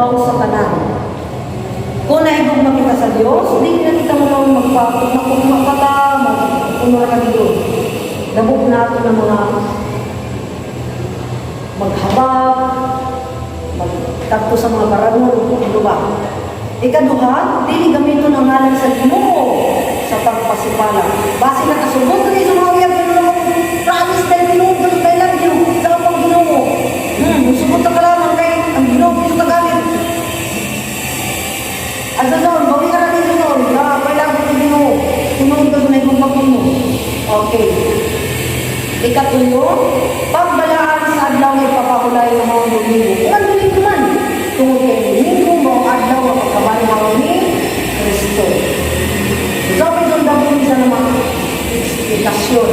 labaw sa tanan. Kung nahigugma kita sa Dios, di na kita mo magpakugma ka, magpuno ka dito. Dabog nato ng mga maghabag, magtagpo sa mga barangon, ano ba? Ikaduha, dili gamiton ang ngalan sa Ginoo sa pagpasipala. Base nakasugod rin sa mga uyab, ano naman, promise dahil Ginoo, dahil I love you, sa pang Ginoo. Musugod na ka lamang kay ang Ginoo sa Tagalog. Asa zon, bawi ka na dito zon, na kailangan ko Ginoo. Tinuod ka sa nagmamagin mo. Okay. Ikatulo, pagbalaan sa adlaw nga ipapahulay ng mga Domingo. Kung ang Domingo man, tungod kay Domingo, mao ang adlaw nga pagkabanhaw ni Kristo. So, may sundang sa mga eksplikasyon.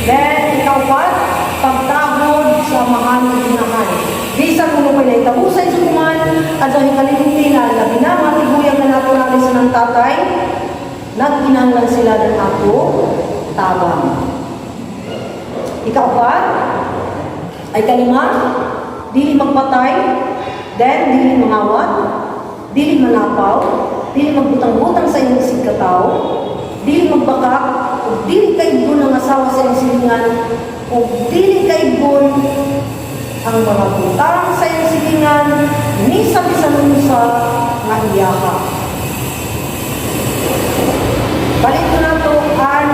Then, ikaupat, pagtahod sa amahan ug inahan. Bisan kung may nahitabo sa isukuman, at sa hikalimti na labi na mga tiguyang na naturales sa ng tatay, nagkinahanglan sila ng ato tabang. Ikaapat, ay kalima, dili magpatay, then dili mangawat, dili manapaw, dili magbutang-butang sa iyong isigkatawo, dili magbakak, ug dili kaibgon ang asawa sa iyong silingan, ug dili kaibgon ang mga butang sa iyong silingan, ni sa bisan unsa nga iyaha. Balik ko na to ang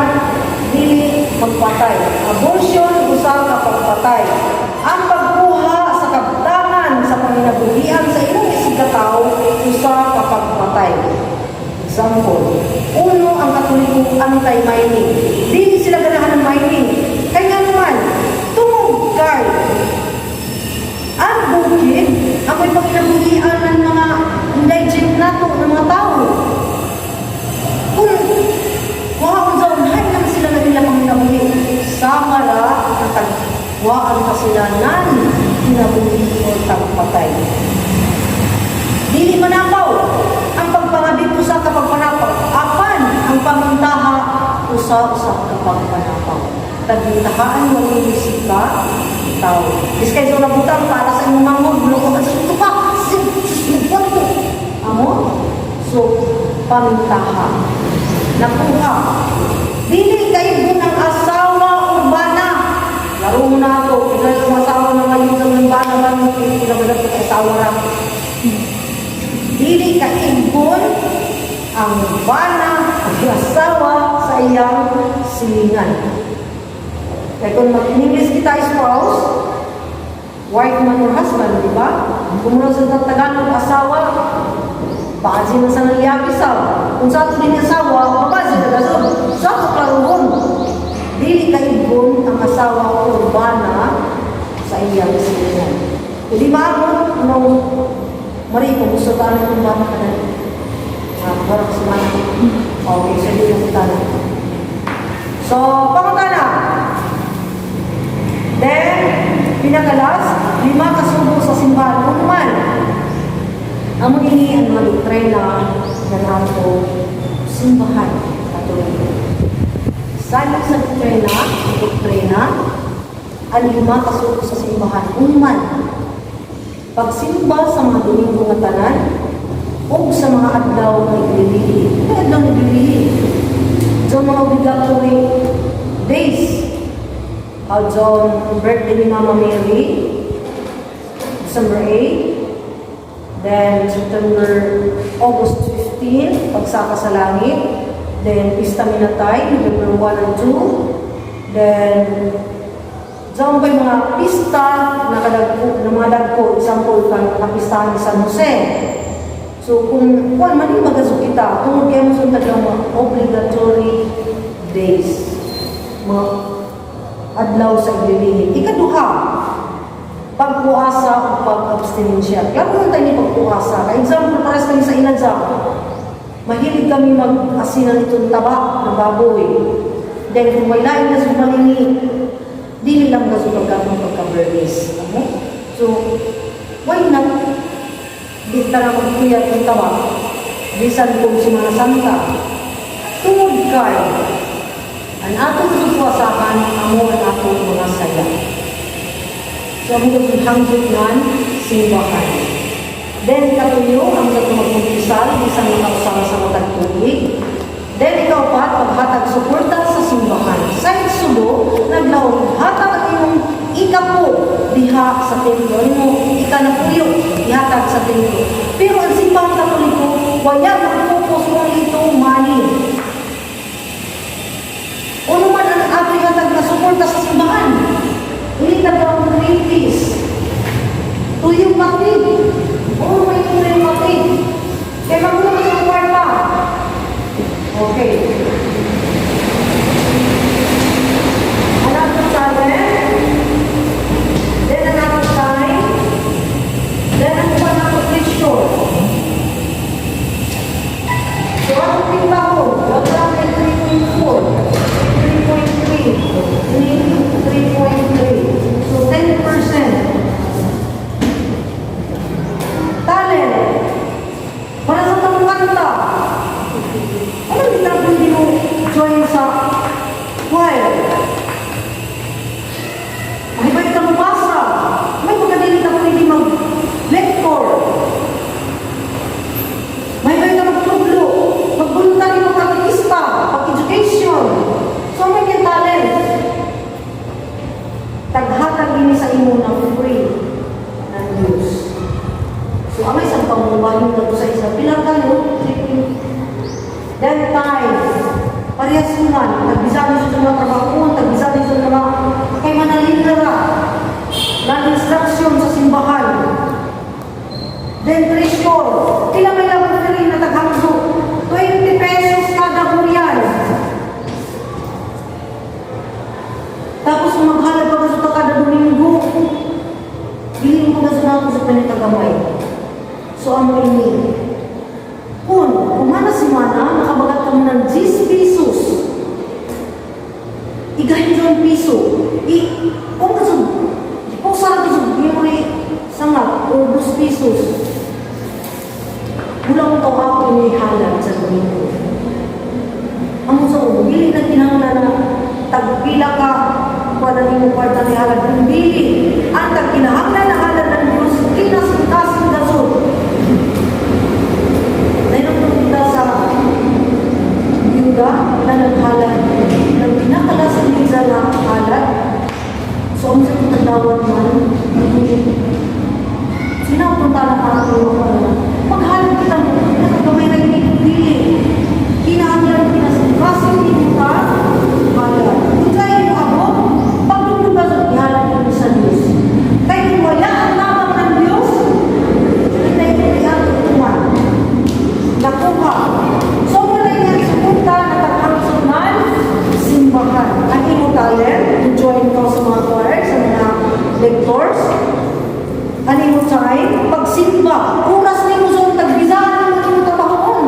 dili magpatay. Abortion, usa ka pagpatay. Ang pagkuha sa kabtangan sa panginabuhian sa imong isigkatawo, usa ka pagpatay. Example, uno, ang Katoliko anti-mining. Dili sila ganahan ng mining. Kay nga naman, tungod kay ang bukid ang may panginabuhian ng mga indigent nato ng mga tao. Kung kuhaon sa unhay lang sila na nila panginabuhi, sama ra natagwaan pa sila nan kinabuhi o tagpatay. Dili manapaw ang pagpangabit usa ka pagpanapaw, apan ang pamintaha usa usa ka pagpanapaw. Tagmintahaan mo ni ka tao. Biskay sa butang para sa imong manghod, bulo ka sa ito pa. Sus, to. Amo? So, pamintaha. Nakuha. Dili kay ng asawa o bana. Laro mo na ako. Kung yung asawa na ngayon sa mga bana man, hindi na ba asawa ra. Dili kaibgon ang bana ang asawa sa iyang silingan. Kaya kung mag-English kita spouse, wife man or husband, di ba? Kung muna sa Tagalog, asawa, bazi man sa nangyaki sa. Kung sa ato din asawa, babazi na gasod. Sa ato klaruhon, dili kaibgon ang asawa o bana sa iyang silingan. Kung di maabot, no, Mari, kung gusto ka na itong bata ka na. Ah, parang sumana. Okay, so di na kita na. So, pangutana. Then, pinaka-last, lima kasugo sa simbahan. Kung man, amo ini ang mga doktrina ng ato simbahan Katoliko. Salig sa doktrina, ang lima kasugo sa simbahan. Kung man, pagsimba sa mga Domingo nga tanan o sa mga adlaw nga iglilihi. Ano adlaw nga iglilihi? So mga obligatory days. How birthday ni Mama Mary, December 8, then September, August 15, pagsaka sa langit, then Pista Minatay, November 1 and 2, then diyan pa yung mga pista na kadagko, na mga dagko, example, kang kapistahan ni San Jose. So kung kuan man yung magasok kita, tungod kaya mo sa mga obligatory days, mga adlaw sa iglilihi. Ikaduha, pagpuasa o pag-abstinensya. Klaro man tayo ni pagpuasa. Ka example, pares kami sa inadza. Mahilig kami mag-asinan itong taba ng baboy. Then kung may lain na sumalingi, dili lang na sa pagkatong pagka-bernis. Ano? So, why not? Di ta na magpuyat ng taba. Bisan kung Semana Santa. Tungod kay, ang atong supuasahan, amo ang atong mga saya. So, ang itong hanggot ng simbahan. Then katuyo, ang sa magkumpisal, bisan makausa sa matag tuig. Then ikaupat, paghatag suporta sa simbahan. Sa Exodo, naglaom, hatag ang imong ikapo diha sa templo. Imo ikanapuyo, ihatag sa templo. Pero ang Simbahang Katoliko, wala mag-focus only to money. Uno man ang ato ihatag na suporta sa simbahan. Ini tagaw greenpeace. Tuyong kapit. Oo, may tuyong kapit. Kaya magulang sa kwarta. Okay. Another talent. Then another time. Then ang uban na treasure. So, anong timbahon? Wala may 3.4, 3.3, 3, 3.3. So, 10%. Talent. Para sa tamang kanta. Ano di ta pwede mo join sa choir? Ay ba ka mabasa? May pagkadili ka pwede mag-lector. May ba ka magtudlo? Mag-voluntary, magkatekista, pag-education. So, may yung talent. Taghatag ini sa imo ng free ng Diyos. So, ang isang pamumuhay na sa isa, pila kayo? Then time, parehas man, tagbisabi sa mga trabaho, tagbisabi sa mga kay manalin ra ng instruction sa simbahan. Then treasure, pila may lamang free na taghangso? 20 pesos kada buyan. Tapos kung maghalad pa ka kada Domingo, dili mo na sa sa panitagamay. So amo ini. Kung kumana si mana, nakabagat ka mo ng 10 pesos. Igahin sa piso. I, kung kaso, kung sa kaso, yung may sangap o 2 pesos. Kulang ko ako ini halad sa Domingo. Amo sa ubo, dili na kinahanglan na tagpila ka kuha nimo kwarta ni halad. Kung dili, ang tagkinahanglan na halad ng Diyos, kinasing-kasing gasol. Dahil ang sa Yuda na naghalad ng pinakalasang bisa na halad. So, ang sa tandawat man, sinapunta na ako maghalad kita mo, nakagamay na ini dili. Kinahanglan kinasing-kasing nimo ka halad. Kung kaya mo abot, pagdugtong ka sa ihalad mo sa Diyos. Kay kung wala ang tabang ng Diyos, hindi ang tuman. Nakuha. So, muna yung suporta na taghangson man, simbahan. Ang imo talent, to join ko sa mga choir, sa mga lectors. Ang imo time, pagsimba, oras nimo sa tagbisaan nimo nimo trabahoon.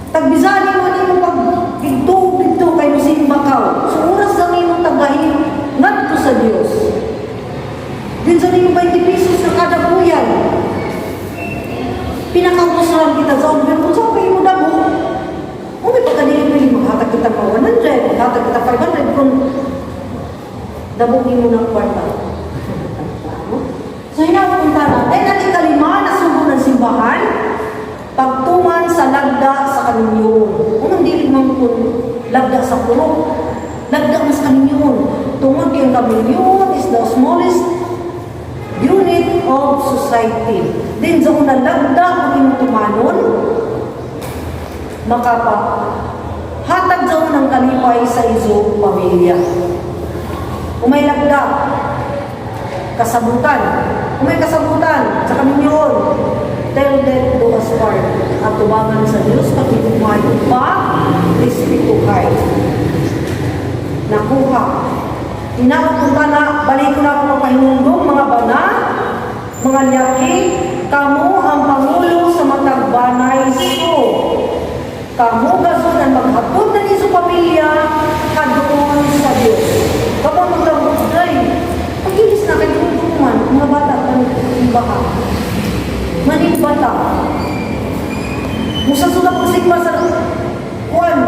Tagbisaan nimo nimo pag didto didto kay mosimba ka. So oras lang nimo tagahin ngadto sa Dios. Din sa nimo 20 pesos na kada buyan. Pinakaubos lang kita sa pero kung sa pa mo damo, kung may pagkadili pwede maghatag kita pa 100, maghatag kita 500 kung damo nimo ng kwarta. So hinapunta na. Then ang ikalima na sugo ng simbahan, pagtuman sa lagda sa kaminyoon. Unang dili man kung lagda sa purok, lagda mas kaminyoon. Tungod yung kaminyoon is the smallest unit of society. Then sa una lagda ang imong tumanon, makapa hatag sa unang kalipay sa iso pamilya. Kung may lagda, kasabutan. Kung may kasabutan sa kaminyoon, till death do us part. At tubangan sa Diyos, pagigumay pa, respetuhay. Nakuha. Inapunta na, balik ko na ako pahinungdong, mga bana, mga laki, kamo ang pangulo sa matag banay so. Kamo gason ang maghatod na iso pamilya kadoon sa Diyos. Kapag magkamot, ay, pagilis na kay man, mga bata, baka. Maning bata. Musa sula pagsigma sa kuan,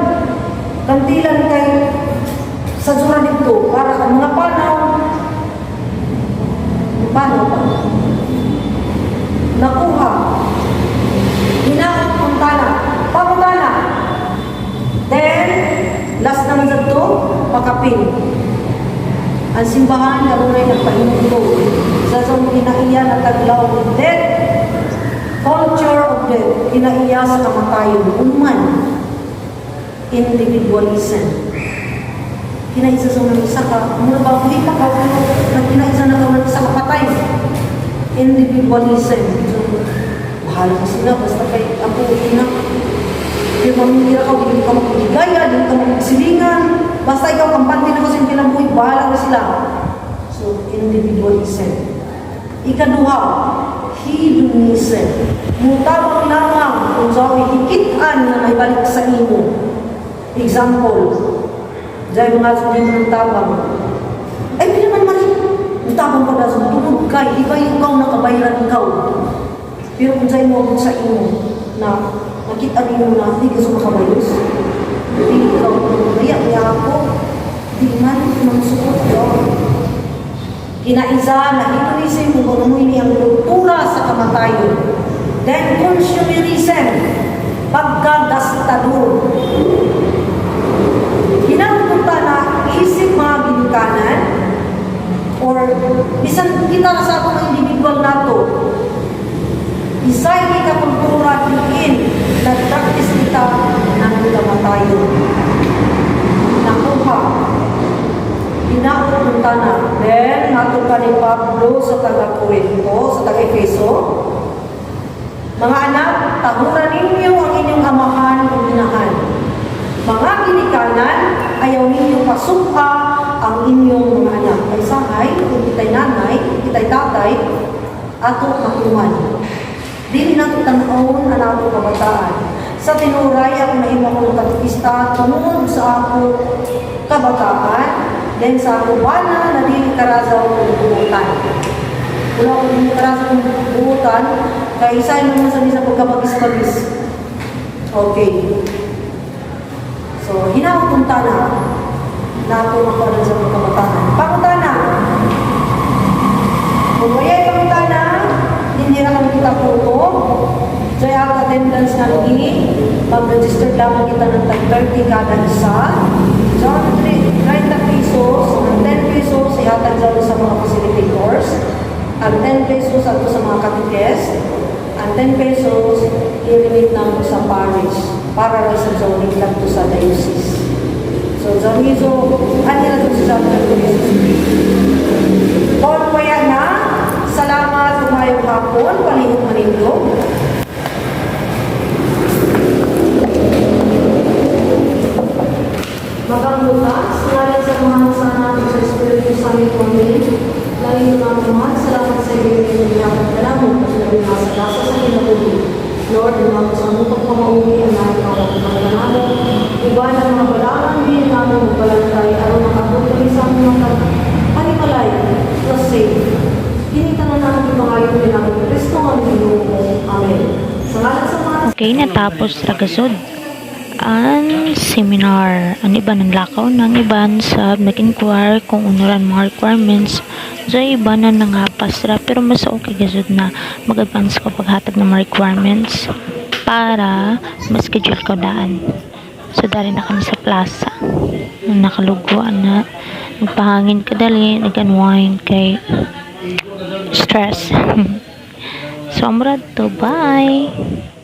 kantilan kay sa sura dito, para ang mga panaw, panaw pa. Nakuha. Hinaot pangutana. Pangutana. Then, last naman sa to, pakapin. Ang simbahan kanunay nagpahinumdom sa sa kinaiya na taglaw of death, culture of death, kinaiya sa kamatayon, uman, individualism. Kinaisa sa mga isa ka, mura ba, buhi pa ka, pero nagkinaisa na ka ng isa ka patay. Individualism. So, bahala ka sila, basta kay ako ina. Pero mamimira ka, hindi ka magligaya, hindi ka magsilingan. Basta ikaw, kampante na kasi yung kinabuhi, bahala na sila. So, individualism. Ikaduha, hedonism. Mutabang lamang kung sa hikitan na may balik sa imo. Example, dahil mga sundin mo ng tabang. Ay, di naman mali. Mutabang pa na sa tungod kay, di ba ikaw nakabayaran ikaw? Pero kung sa imo, sa imo, na nakita ninyo na hindi ka makabayos, hindi ikaw, kaya niya ako, di man, mangsuot ko. Kinaisa na hedonism kung ano ini ang kultura sa kamatayon. Then consumerism, pagkagastador. Hinapunta na isip mga ginikanan or bisan kita na sa atong individual nato, isay ni ka kultura diin nag-practice kita ng kamatayon. Nakuha. Hinaot na. Then, nato pa ni Pablo sa taga-Corinto, sa taga-Efeso. Mga anak, tahuran ninyo ang inyong amahan o inahan. Mga ginikanan, ayaw ninyo pasumpa ang inyong mga anak. Kay sahay, kung kita'y nanay, kung kita'y tatay, ato matuman. Dili nato tan-awon ang ato kabataan. Sa tinuray, ako nahimo ako ng katekista tungod sa ako kabataan, then sa ako bana na dili karasaw kong buutan. Wala akong dili karasaw kong buutan, kay isa naman sa bisa pagkabagis-bagis. Okay. So, hinaot na na ako makuha sa mga kabataan. Pangutana. Kung wala pangutana, hindi na kami kita po. So, ang attendance nga lagi, mag-register lamang kita ng tag 30 kada isa. So, ang 30 pesos, ang 10 pesos ihatag dyan sa mga facilitators. Ang 10 pesos ato sa mga katikes. Ang 10 pesos i-remit namo sa parish para rin sa zoning lang to sa diocese. So, Zamizo, ano na ito sa diocese? Paul Paya na, salamat, umayong hapon, palihog manindog. Maganglutas, ngalan sa mga sa natin sa Espiritu Santo. Amen. Lagi mga naman, salamat sa iyo ng iyong kalamon, at sinabi nga sa gasa sa kinabuhi. Lord, mga sa among pagpamauwi ang namin ang mga namo, uban ang mga balaan din namin magbalantay, aron makabot kami sa among mga panimalay na safe. Kinita na namin mga ayon din namin Kristo ang Ginoo. Amen. Sa ngalan sa mga Okay, natapos ragasod ang seminar. Ang iba ng lakaw ng iban sa nag-inquire kung unuran mga requirements. So, iba na nangapas ra pero mas okay gasod na mag-advance ko paghatag ng mga requirements para ma-schedule ko daan. So, dari na kami sa plaza. Nakalugwa na nagpahangin kadali, nag-unwind kay stress. So, amrad to. Bye!